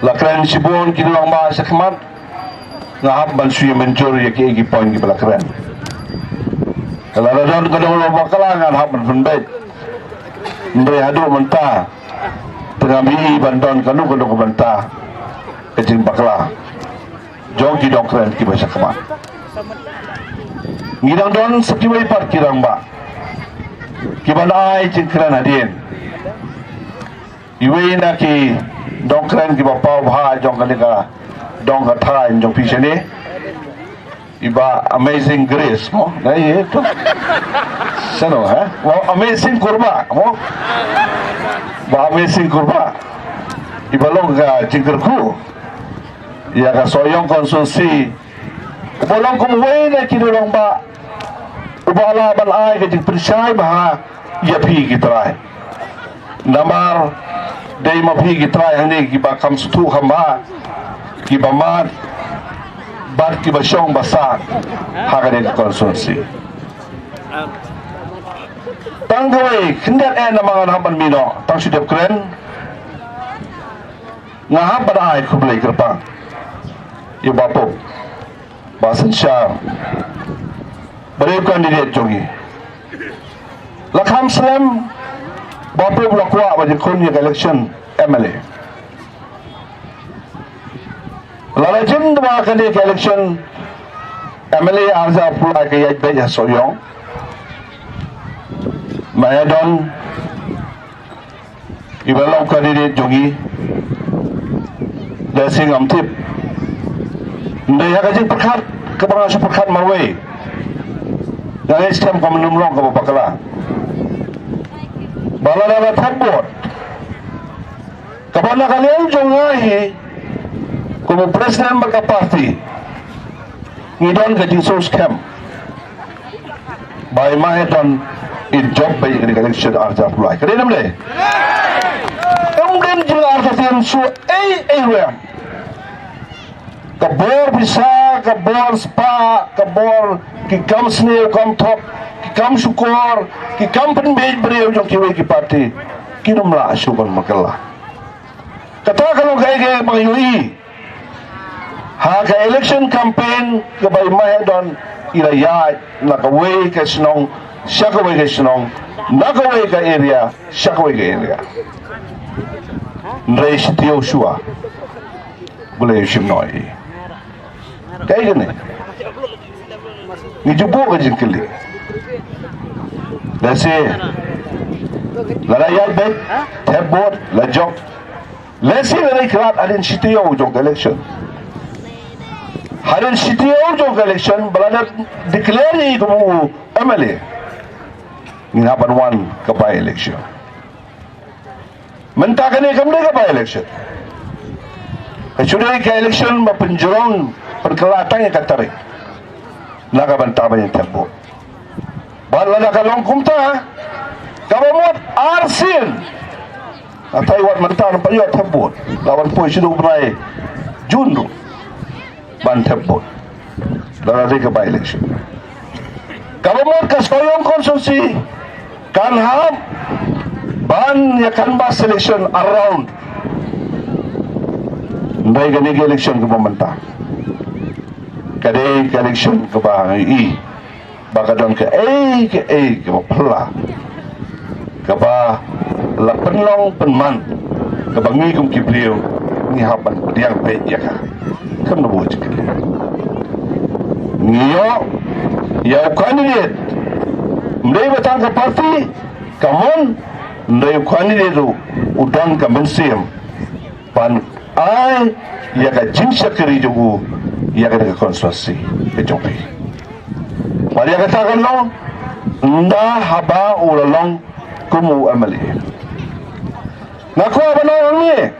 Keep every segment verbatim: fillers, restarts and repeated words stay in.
La kren shibun ki nongbah shakhmat, nga hap ban shu ïa mynjur ïa ki, ki point kiba la kren. Lada don ka dong bakla ngan hap ban pynbeit. Hynrei haduh mynta te ngam ïohi ban don kano kano ka bynta ka jingbakla jong ki nongkren kiba shakhmat. Ngi dang don sa kiwei pat ki rangbah kiban ai jingkren hadien. Iwei na ki nongkren kiba paw bha jong kane ka dong ka thaiñ jong phi shane, i Bah Amazing Grace mo, na i to. Sano, ha? Mo Amazing Kurbah mo. Bah Amazing Kurbah, iba long ka jingkyrkhu ïa ka Sohiong constituency, uba long kum uwei na ki nongbah uba lah ban ai ka jingpynshai bha ïa phi ki trai. Namar dei ma phi ki trai hangne kiba kham sngewthuh kham bha, kiba mad bad kiba shong ba sah ha kane ka constituency. Tang kawei khyndiat eh namar ngan hap ban mih noh, tang shu dep kren. Nga hap ban ai khublei kyrpang ïa Bah Pop, Bah Synshar, briew candidate jong ngi. La kham slem Bah Pop la kwah ban ïakhun ïa ka election M L A. Lada jin dwa kane ka election M L A arhajar arphew lai ka ïaid beit ha Sohiong, ma ïa don iba long candidate jong ngi, da sing am tip. Hynrei ha ka jingpyrkhat kaba nga shu pyrkhat marwei, nga ngeit skhem ka mynta long kaba bakla. Ba lada la thep vote, kaba na ka liang jong nga hi kum u president bad ka party, ngi don ka jingsngewskhem ba i Mahe Don in jop beit ïa ka election arhajar arphew lai. Ka dei ne ym dei? Ym dei jingartatien shuh ei ei ruh. Ka bor pisa, ka bor spah, ka bor ki kam sniew kam thok, ki kam shukor, ki kam pynbiej briew jong kiwei ki party, kin ym lah shuh ban bakla. Kata ka long kaei kaei ba ngi ïohi ha ka election campaign kaba i Mahe Don i la ïaid na kawei ka shnong sha kawei ka shnong, na kawei ka area sha kawei ka area. Hynrei shi taïew shuwa, balei u shim noh ïa i? Kaei kane? Ngi ju buh ka jingkylli. Lehse lada ïaid beit, thep vote, la jop. Lehse la dei khlad hadien shi taïew jong ka election. Hadien shi taïew jong ka election ba la dep declare ïa i kum u M L A, ngin hap ban wan ka by election. Mynta kane kam dei ka by election. Ka shu dei ka election ba pynjrong pynkylla tang ïa ka tarik na ka bynta ban ïa thep vote. Bad lada ka long kumta, kaba mut arsien, nga tharai wat mynta ngam pat ïoh thep vote, la wan poi shaduh u bnai Jun ruh ban thep vote. Lada dei ka by election, kaba mut ka Sohiong constituency kan hap ban ïa canvass election around. Hynrei kane ka election kaba mynta ka dei ka election kaba ngi i ba ka don kaei kaei kaba phylla, kaba la pynlong pynman, kaba ngi kum ki briew ngi hap ban pdiang peit ïa ka. Kam da buh jingkylli. Ngi ïoh ïa u candidate, ym dei ba tang ka party ka mon, ym dei u candidate ruh u don ka mynsiem ban ai ïa ka jingshakri jong u ïa ka constituency ka jong phi. Bad ïa kata kan long ynda haba u la long kum u M L A. Nga kwah ban ong hangne,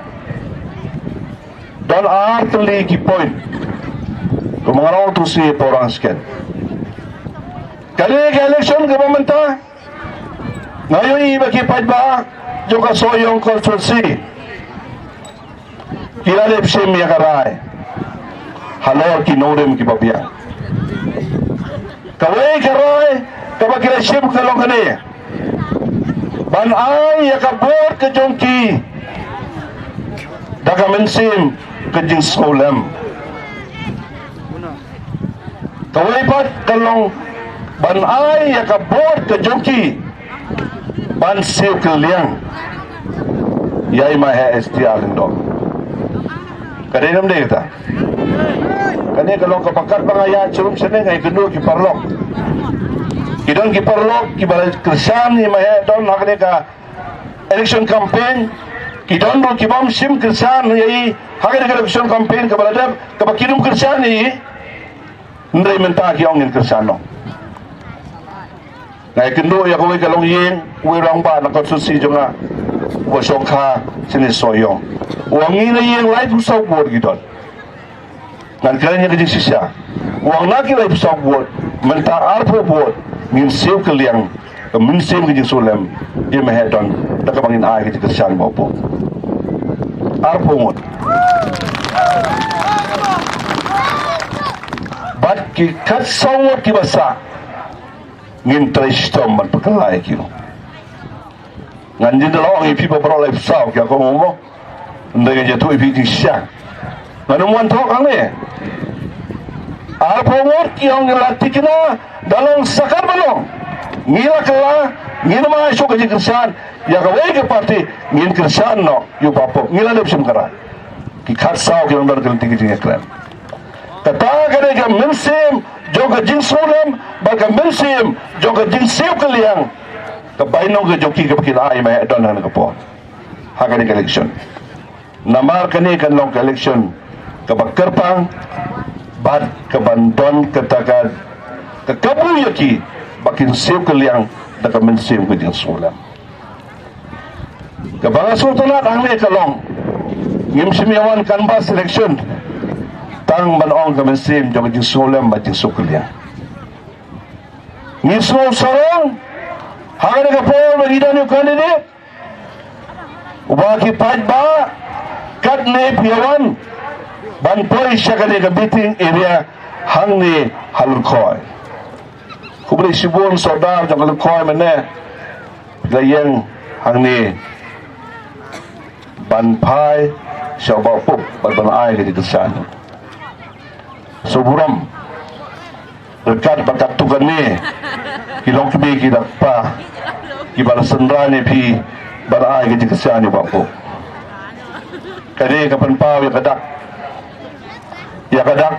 don ar tylli ki point. Kumba nga la ong tu shi por skhem, kane ka election kaba mynta, nga ïohi ba ki paidbah jong ka Sohiong constituency ki la dep shim ïa ka rai halor ki nongrim kiba biang. Kawei ka rai kaba ki la shim ka long kane, ban ai ïa ka vote ka jong ki da ka mynsiem ka jingsngewlem. Kawei pat ka long ban ai ïa ka vote ka jong ki ban siew kylliang ïa i Maheh Estiar Lyngdoh. Ka dei ne ym dei kata? Kane ka long kaba katba nga ïaid sharum shane nga ïakynduh ki paralok. Ki don ki paralok kiba la kyrshan ïa i Maheh Don ha kane ka election campaign. Ki don ruh ki bym shym kyrshan ïa i ha kane ka election campaign kaba la dep, kaba kim kyrshan ïa i. Hynrei mynta ki ong ngin kyrshan noh. Nga ïakynduh ïa kawei ka longïing, uwei u rangbah na constituency jong nga, uba shong ha shane Sohiong. U ong ngi na ïing laiphew saw vote ki don. Ngan kren ïa ka jingshisha. U ong na ki laiphew saw vote, mynta arphew vote ngin siew kylliang ka mynsiem ka jingsngewlem ïa i Maheh Don da kaba ngin ai ka jingkyrshan ba u pop. Arphew ngut. Bad ki khatsaw ngut kiba sah ngin trei shitom ban pynkylla ïa ki ruh. Ngan ïa da la ong ïa phi ba baroh laiphew saw ki ong mo. Ynda ngan ïathuh ïa phi jingshisha. Ngan ym wan thok hangne. Arphew ngut ki ong ngi la thikna da long sa katba long. Ngi la kylla, ngin ym ai shuh ka jingkyrshan ïa kawei ka party, ngin kyrshan noh ïa u Bah Pop. Ngi la dep shim kynrad. Ki khatsaw ki ong don ka lynti ka jingïakren. Kata ka dei ka mynsiem jong ka jingsngewlem bad ka mynsiem jong ka jingsiew kylliang ka bainong ka jong ki kaba kin ai ïa i Maheh Don ha kane ka por, ha kane ka election. Namar kane kan long ka election kaba kyrpang bad kaban don kata ka, ka kabu ïa ki ba kin siew kylliang da ka mynsiem ka jingsngewlem. Kaba nga sngewtynnat hangne ka long ngim shym ïa wan canvass election tang ban ong ka mynsiem jong ka jingsngewlem bad jingsiew kylliang. Ngi sngewsarong ha kane ka por ba ngi don ïa u candidate uba ki paidbah katne phi ïa wan ban poi sha kane ka meeting area hangne ha Lyngkhoi. Khublei shibun sordar jong ka Lyngkhoi mynne. La ïeng hangne ban phai sha u Bah Pop bad ban ai ka jingkyrshan. Sngewburom. Ryngkat bad katto katne ki longkmie ki da kpa kiba la synran ïa phi ban ai ka jingkyrshan ïa u Bah Pop. Kane ka pynpaw ïa ka dak, ïa ka dak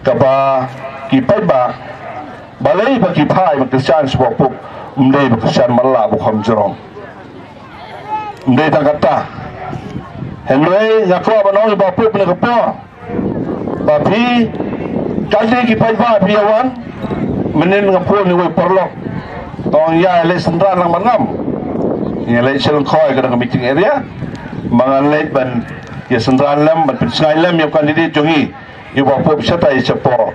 kaba ki paidbah balei ba ki phai ban kyrshan sha u Bah Pop, ym dei ban kyrshan matlah ba kham jrong. Ym dei tang kata. Hynrei nga kwah ban ong ïa u Bah Pop ha kane ka por ba phi, katne ki paidbah phi ïa wan. Mynnin nga phone ïa uwei u paralok, u ong ïa leit synran lang bad ngam. Nga leit sha Lyngkhoi ka dang ka meeting area, ma ngan leit ban ïa synran lem ban pynsngew lem ïa u candidate jong ngi, ïa u Bah Pop shatai shapoh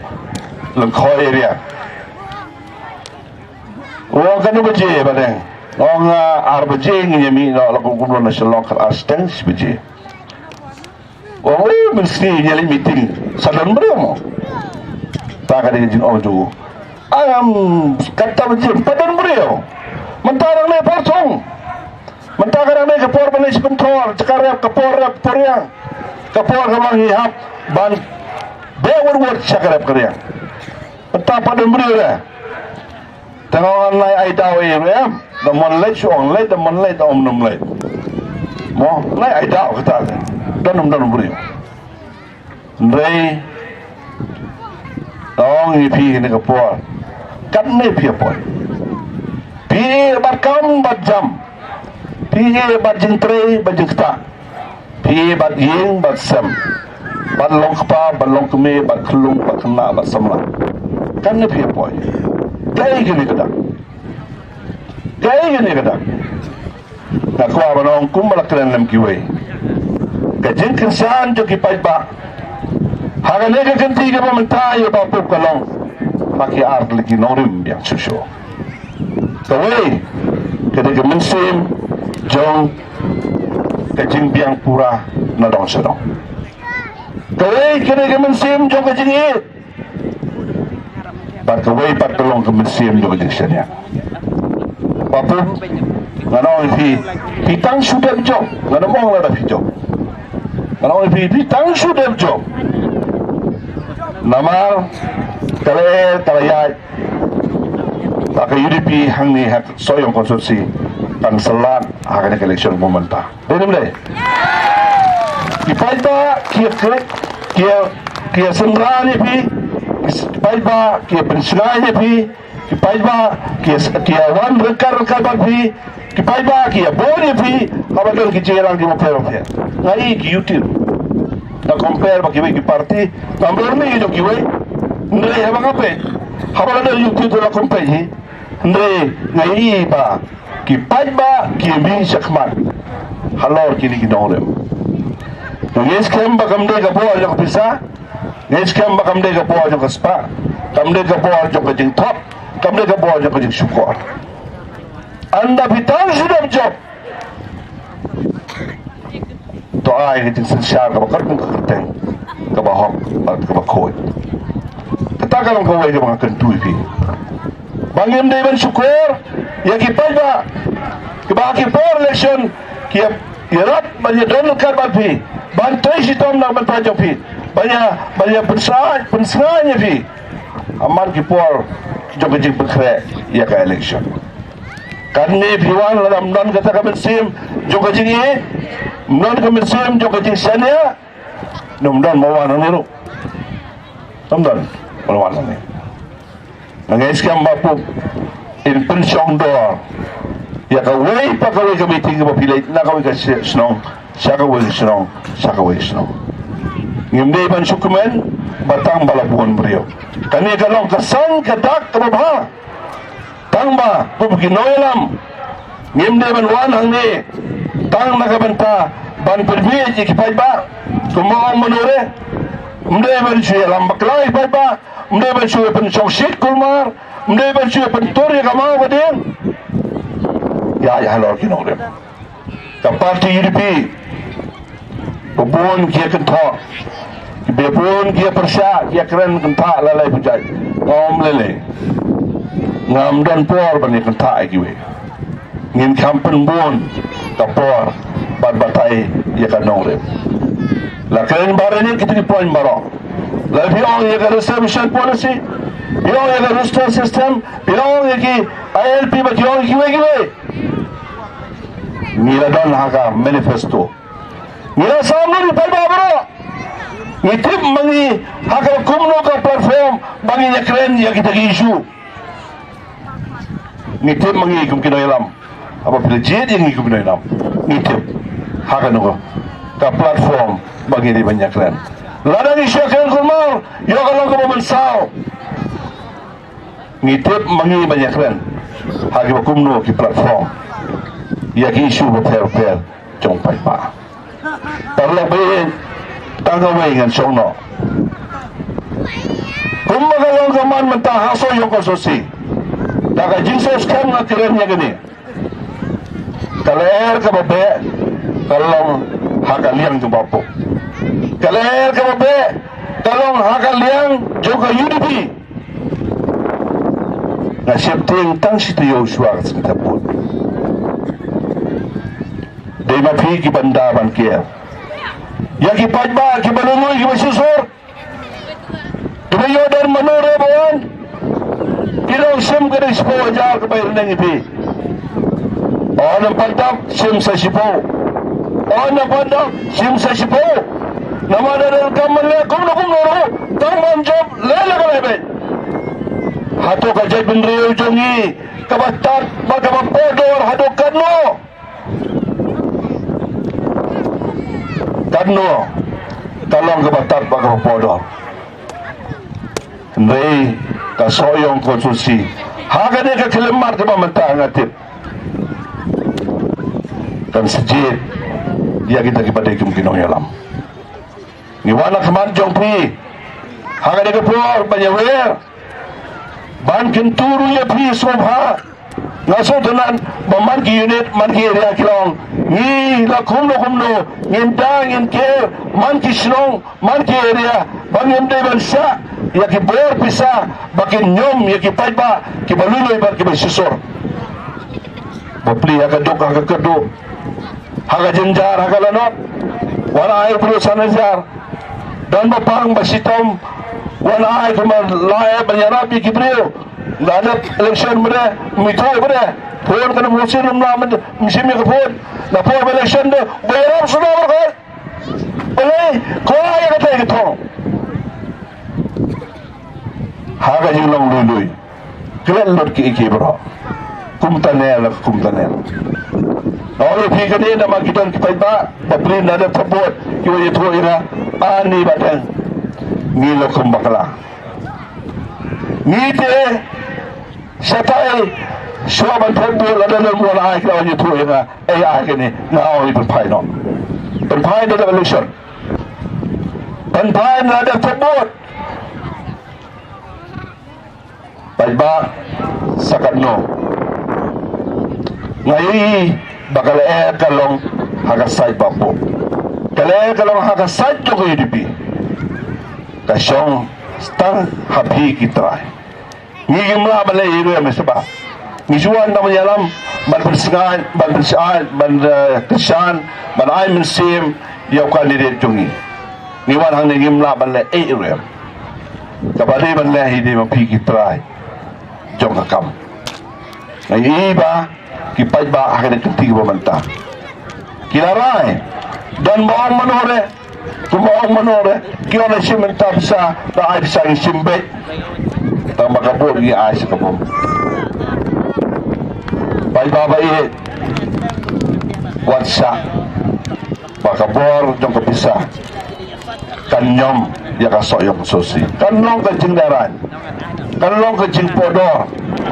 Lyngkhoi area. U ong katno baje ba dang? U ong, ah, ar baje ngin ïa mih noh, la kum kumno na Shillong, kat ar shiteng shi baje. U ong, oh, mynsngi ngin ïa leit meeting, sa don briew mo. Ta ka dei ka jingong jong u. Am, kata baje pat don briew. Mynta dang ne por thung. Mynta ka dang ne ka por ban leit sha pynthor, sha ka rep, ka por rep por riang. Ka por kaba ngi hap ban beh wut wut sha ka rep ka riang. Mynta pat don briew re. Te nga ong nai ai daw ïa u em. Da mon leit shu ong leit, da mon leit da ong ym leit. Mo, nai ai daw kata. Don ym don briew. Hynrei nga ong ïa phi ha kane ka por, katne phi ïa poi, phi ïa bad kam bad jam, phi ïa bad jingtrei bad jingktah, phi ïa bad ïing bad sem, bad long kpa bad long kmie, bad khyllung bad khynnah bad samla. Katne phi ïa poi. Kaei kane ka dak? Kaei kane ka dak? Nga kwah ban ong kumba la kren lem kiwei, ka jingkyrshan jong ki paidbah ha kane ka kynti kaba mynta ïa u Bah Pop ka long ha ki ar tylli ki nongrim biang shuh shuh. Kawei ka dei ka mynsiem jong ka jingbiang pura na dong sha dong. Kawei ka dei ka mynsiem jong ka jingïeit. Bad kawei pat ka long ka mynsiem jong ka jingshaniah. Bah Pop, ngan ong ïa phi, phi tang shu dep jop, ngan ym ong lada phi jop. Nga ong ïa phi, phi tang shu dep jop. Namar ka lyer ka la ïaid ba ka U D P hangne ha Sohiong constituency kan sa lad ha kane ka election mynta. Dei ne em dei? Ki paidbah ki ïa, ki ïa, ki ïa synran ïa phi. Ki paidbah ki ïa pynshngaiñ ïa phi. Ki paidbah ki ïa, ki ïa wan ryngkat ryngkat bad phi. Ki paidbah ki ïa bun ïa phi haba don ki jingïalang kiba pher bapher. Nga ïohi ki YouTube, nga compare bad kiwei ki party. Ngam ïohi ïa jong kiwei. Hynrei haba nga peit, haba la don YouTube la compare hi. Hynrei nga ïohi ba ki paidbah ki ïa mih shakhmat halor kine ki nongrim. Nga ngeit skhem ba kam dei ka bor jong ka pisa. Nga ngeit skhem ba kam dei ka bor jong ka spah. Kam dei ka bor jong ka jingthok. Kam dei ka bor jong ka jingshukor. Ynda phi tang shu dep jop, to ai ka jingsynshar kaba kyrpang ka kyrteng, kaba hok bad kaba khuid. Kata ka long kawei kaba nga kyntu ïa phi. Ba ngim dei ban shukor ïa ki paidbah kiba ha ki por election ki ïa, ïarap ban ïadon ryngkat bad phi, ban trei shitom na ka bynta jong phi, ban ïa, ban ïa pynshai, pynsngaiñ ïa phi. Ha man ki por jong ka jingpynkhreh ïa ka election. Katne phi wan lada ym don kata ka mynsiem jong ka jingïeit, ym don ka mynsiem jong ka jingshaniah, ym don ba wan hangne ruh. Ym don ba wan hangne. Nga ngeit skhem ba phi in pynshong dor ïa kawei pa kawei ka meeting kaba phi leit na kawei ka shi-, shnong sha kawei ka shnong sha kawei ka shnong. Ngim dei ban shu kmen ba tang ba la bun briew. Kane ka long ka saiñ ka dak kaba bha. Tang ba kum ki nongïalam ngim dei ban wan hangne tang na ka bynta ban pynbiej ïa ki paidbah. Kumba ong mano re, ym dei ban shu ïalam bakla ïa ki paidbah, ym dei ban shu ïa pynshongshit kulmar, ym dei ban shu ïa pyntur ïa ka maw ka dieng. Ïa, ïa halor ki nongrim. Ka party U D P, ba bun ki ïa kynthoh, ba bun ki ïa pyrshah, ki ïa kren kynthah la lai pyrshah. Nga ong lei lei, ngam don por ban ïa kynthah ïa kiwei. Ngin kham pynbun ka por ban batai ïa ka nongrim. La kren baroh ïa kita ki point baroh. La phi ong ïa ka reservation policy, phi ong ïa ka roster system, phi ong ïa ki I L P, ba phi ong ïa kiwei kiwei. Ngi la don ha ka manifesto. Ngi la sam lut ïa ki paidbah baroh. Ngi tip ma ngi ha ka kumno ka platform ba ngin ïa kren ïa kita ki issue. Ngi tip ma ngi kum ki nongïalam. Haba phi la jied ïa ngi kum ki nongïalam, ngi tip ha kano ka platform ba ngi dei ban ïa kren. Lada ngi shu ïa kren kulmar, ïoh ka long kaba mynsaw. Ngi tip ma ngi ban ïa kren ha kiba kumno ki platform ïa ki issue bapher bapher jong paidbah. Paralok ba ïeit, tang kawei ngan shong noh. Kumba ka long ka man mynta ha Sohiong constituency, da ka jingshai skhem nga kren ïa kane. Ka lyer kaba beh ka long ha ka liang jong Bapuk. Ka lyer kaba beh ka long ha ka liang jong ka U D P. Nga sheptieng tang shi taïew shuwa ka sngewthuh bun. Dei ma phi ki ban da ban kiar ïa ki paidbah kiba lui lui, kiba shisur. Kiba ïoh don mano re ba wan. Ki long shim ka dei shiphew hajar kaba ïa neng ïa phi. Ynda pat dap shim sa shiphew. Ynda pat dap shim sa shiphew. Namar da don ka man leh kumno kumno ruh, tang ban jop leh la ka leh beit. Hato ka jaitbynriew jong ngi kaba tad bad kaba pohdor haduh katno? Katno ka long kaba tad bad kaba pohdor? Hynrei ka Sohiong constituency ha kane ka khyllipmat kaba mynta nga tip kan sa jied ïa kita kiba dei kum ki nongïalam. Ngi wan ha khmat jong phi ha kane ka por ban ïawer, ban kyntu ruh ïa phi sngewbha. Nga sngewtynnat ba man ki unit, man ki area ki long, ngi la kumno kumno ngin da ngin ker, man ki shnong, man ki area, ba ngim dei ban shah ïa ki bor pisa ba kin ñiom ïa ki paidbah kiba lui lui bad kiba shisur. Bapli ha ka duk ha ka kyrduh, ha ka jynjar ha ka lanot. Wan ai u briew san hajar. Don ba pang ba shitom. Wan ai kumba la ai ban ïarap ïa ki briew. La dep election ba de, mi tu ba de. Phone ka na phone sin lum la, mi shim ïa ka phone. Na por ba election de, ba ïarap shuh ba ka. Balei, ko ai ka tai ka thong. Ha ka jinglong lui lui. Klet lut ki iki bro. Kumta ne la kumta ne. Ong ïa phi kane namar ki don ki paidbah, ba phi na dep support, ki wa ïathuh ïa nga, ani ba dang. Ngi la kum bakla. Ngi te, shatai, shuwa ban thep vote la dang mo la ai ki la ïathuh ïa nga, ai ai kane, nga ong ïa phi phai no. Pynphai na dep election. Pynphai na dep support. Paidbah, sa katno. Nga ïohi ba ka lyer ka long ha ka side ba pop. Ka lyer ka long ha ka side jong ka U D P. Ka shong tang ha phi ki trai. Ngi ngim lah ban leh ei ruh em seh ba. Ngi shu wan ban ïalam, ban pynsngaid, ban pynsngaid, ban, eh, kyrshan, ban ai mynsiem ïa u candidate jong ngi. Ngi wan hangne ngim lah ban leh ei ruh em. Kaba dei ban leh hi dei ma phi ki trai jong ka kam. Nga ïohi ba ki paidbah ha kane ka kynti kaba mynta ki la rai. Don ba ong mano re, kumba ong mano re, ki ong la shim mynta pisa, la ai pisa ngi shim beit. Tang ba ka bor ngi ai sha ka bom. Paidbah ba ïeit, wat shah ba ka bor jong ka pisa kan ñiom ïa ka soh ïong sosi. Kan long ka jingdarai, kan long ka jingpohdor,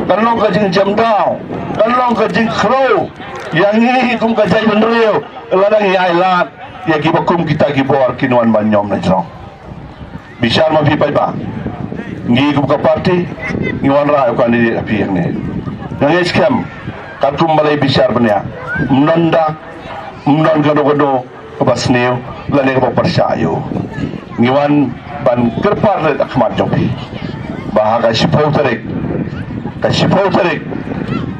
kan long ka jingjemdaw, kan long ka jingkhrew ïa ngi kum ka jaitbynriew. Lada ngi ailad ïa kiba kum kita ki bor kin wan ban ñiom na jrong. Bishar ma phi paidbah. Ngi kum ka party ngi wanrah ïa u candidate ha phi hangne. Nga ngeit skhem katkum balei bishar bniah. Ym don da, ym don kano kano kaba sniew lane kaba pyrshah ïa u. Ngi wan ban kyrpad rit ha khmat jong phi ba ha ka shiphew tarik, ka shiphew tarik,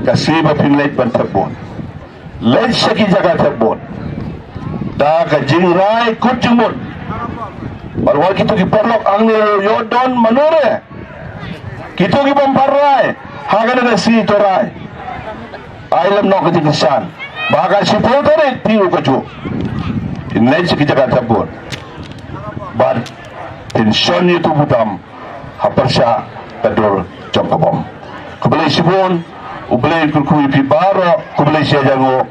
ka sngi ba phin leit ban thep vote, leit sha ki jaka thep vote da ka jingrai kut jingmut. Bad wat kito ki paralok hangne ïoh don mano re, kito ki bym pat rai ha kane ka sngi to rai. Ai lem noh ka jingkyrshan ba ha ka shiphew tarik phi u kajuh phin leit sha ki jaka thep vote bad phin shon ïa utu u button ha pyrshah ka dur jong ka bom. Khublei shibun. U Blei un kyrkhu ïa phi baroh. Khublei shihajar nguh.